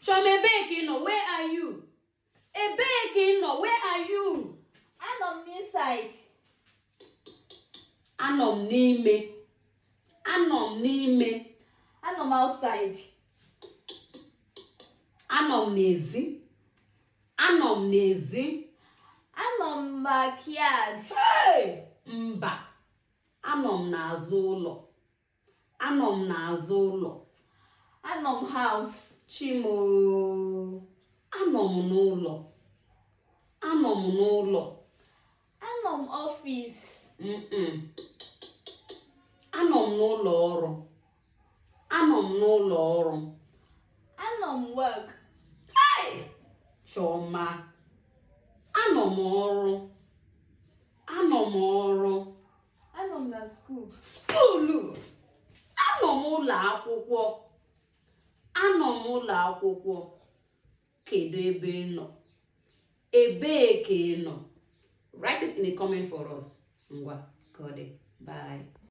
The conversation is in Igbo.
Chioma, ebee ka ị nọ? Where are you? Ebee ka ị nọ? Where are you? Anọ m inside. Anọ m n'ime. Anọ m n'ime. Anọ m outside. Anọ m n'ezi. Anọ m n'ezi. Anọ m backyard. Hey! Mba, anọ m n'azụ ụlọ. Anọ m n'azụ ụlọ. Anọ m house. Chimo, anọ m n'ụlọ. Anọ m n'ụlọ. Anọ m office. Anọ m n'ụlọ ọrụ. Anọ m n'ụlọ ọrụ. Anọ m work. Chioma, anọ m ọrụ. Anọ m ọrụ. Anọ m na school. School. Anọ m ụlọ akwụkwọ. Anọ m ụlọ akwụkwọ. Kedu ebe ị nọ? Ebee ka ị nọ? Write it in a comment for us. Ngwa, ka ọ dị. Bye.